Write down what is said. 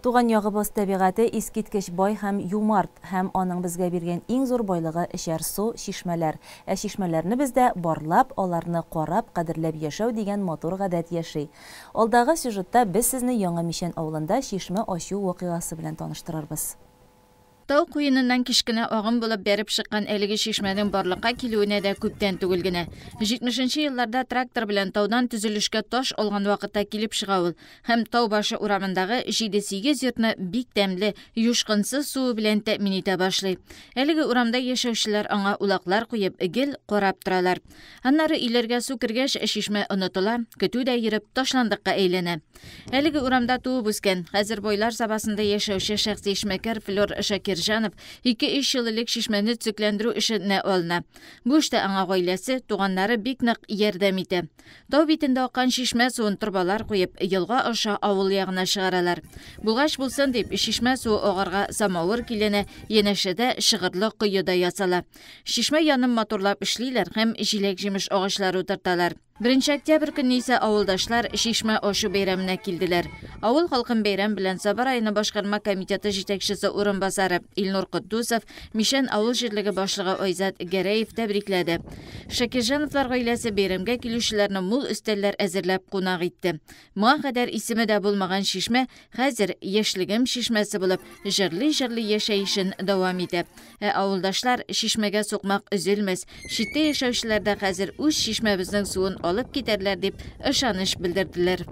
Туган ягыбыз табигате искиткеч бай һәм юмарт, һәм аның безгә биргән иң зур байлыгы эчәр су, чишмәләр. Ә чишмәләрне бездә барлап, аларны карап, кадерләп яшәү дигән матур гадәт яши. Алдагы сюжетта без сезне Яңа Мичән авылында чишмә ачу вакыйгасы белән таныштырырбыз. Тау куеныннан кечкенә агым булып бәреп чыккан әлеге чишмәнең барлыкка килүенә дә күптән түгел генә. 70 нче елларда трактор белән таудан төзелешкә таш алган вакытта килеп чыга ул. Һәм Тау башы урамындагы җиде-сигез йортны бик тәмле, юшкынсыз суы белән тәэмин итә башлый. Әлеге урамда яшәүчеләр аңа улаклар куеп, гел карап торалар. Аннары өйләргә су кергәч, чишмә онытыла, көтү дә йөреп, ташландыкка әйләнә. Әлеге урамда туып үскән, хәзер Байлар Сабасында яшәүче шәхси эшмәкәр Флер Шакирҗанов ике-өч ел элек чишмәне төзекләндерү эшенә алына. Бу эштә аңа гаиләсе, туганнары бик нык ярдәм итә. Тау битендә аккан чишмә суын торбалар куеп, елга аша авыл ягына чыгаралар. Булгач булсын дип, чишмә суы агарга самавыр киленә, янәшәдә чыгырлы кое да ясала. Чишмә янын матурлап эшлиләр һәм җиләк-җимеш агачлары утырталар. Беренче октябрь көнне исә авылдашлар чишмә ачу бәйрәменә килделәр. Авыл халкын бәйрәм белән Саба районы башкарма комитеты җитәкчесе урынбасары Илнур Котдусов, Мичән авыл җирлеге башлыгы Айзат Гәрәев тәбрикләде. Шакирҗановлар гаиләсе бәйрәмгә килүчеләрне мул өстәлләр әзерләп кунак итте. Моңа кадәр исеме дә булмаган чишмә хәзер Яшьлегем чишмәсе булып, җырлый-җырлый яшәешен дәвам итә. Ә авылдашлар чишмәгә сукмак өзелмәс, читтә яшәүчеләр дә хәзер үз чишмәбезнең суын алып китәрләр дип ышаныч белдерделәр.